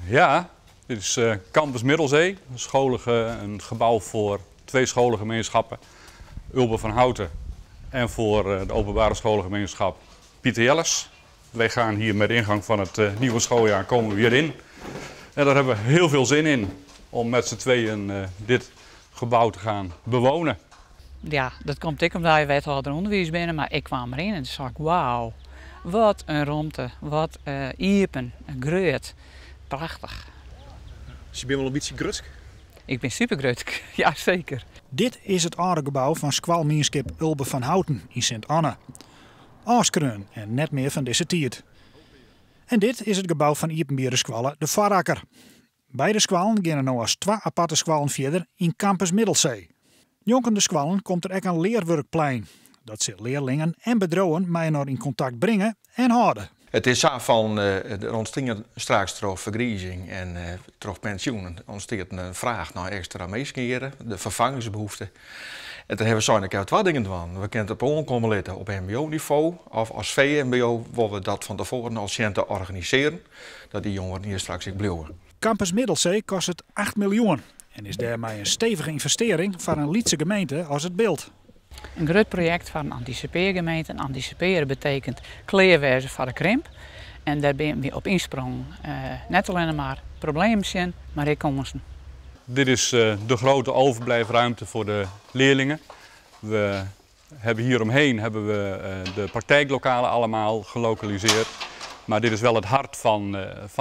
Ja, dit is Campus Middelsee, een gebouw voor twee scholengemeenschappen, Ulbe van Houten en voor de openbare scholengemeenschap Pieter Jelles. Wij gaan hier met ingang van het nieuwe schooljaar komen we weer in. En daar hebben we heel veel zin in om met z'n tweeën dit gebouw te gaan bewonen. Ja, dat komt ik omdat je wethouder onderwijs bent, maar ik kwam erin en toen zag ik, wauw, wat een romte, wat iepen, grut, prachtig. Dus je bent wel een beetje grutsk? Ik ben super grutsk, ja zeker. Dit is het oude gebouw van skoalmienskip Ulbe van Houten in Sint-Anne. Ôfskreaun en net mear fan dizze tiid. En dit is it gebou fan iepenbiere skoalle De Foarakker. Beide skoallen geane no as twa aparte skoallen fierder yn Campus Middelsee. Njonken de skoallen komt der ek in learwurkplein. Dat sil learlingen en bedriuwen mei-inoar yn kontakt bringe en hâlde. It is sa fan der ûntstean straks troch fergrizing en troch pensjoenen ûntstiet in fraach nei ekstra minsken hjir, de ferfangingsbehoefte. En dan hawwe we sein, ik ha twa dingen dwaan. We kinne it op oankomme litte op mbo-nivo of as VMBO wolle we dat fan tefoaren al sjen te organisearjen, dat dy jongeren hjir straks ek bliuwe. Campus Middelsee kostet 8 miljoen en is dêrmei in stevige ynvestearring foar in lytse gemeente as it Bilt. In grut projekt foar in antisipeargemeente. En antisipearje betekent klear wêze foar de krimp. En dêr binne we op ynsprongen. Net allinnich mar problemen sjen, mar ek kânsen. Dit is de grote overblijfruimte voor de leerlingen. We hebben hier omheen hebben we de praktijklokalen allemaal gelokaliseerd. Maar dit is wel het hart van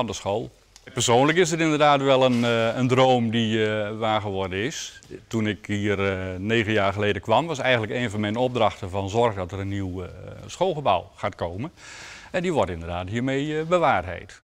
de school. Persoonlijk is het inderdaad wel een droom die waar geworden is. Toen ik hier 9 jaar geleden kwam, was eigenlijk een van mijn opdrachten van zorg dat er een nieuw schoolgebouw gaat komen. En die wordt inderdaad hiermee bewaarheid.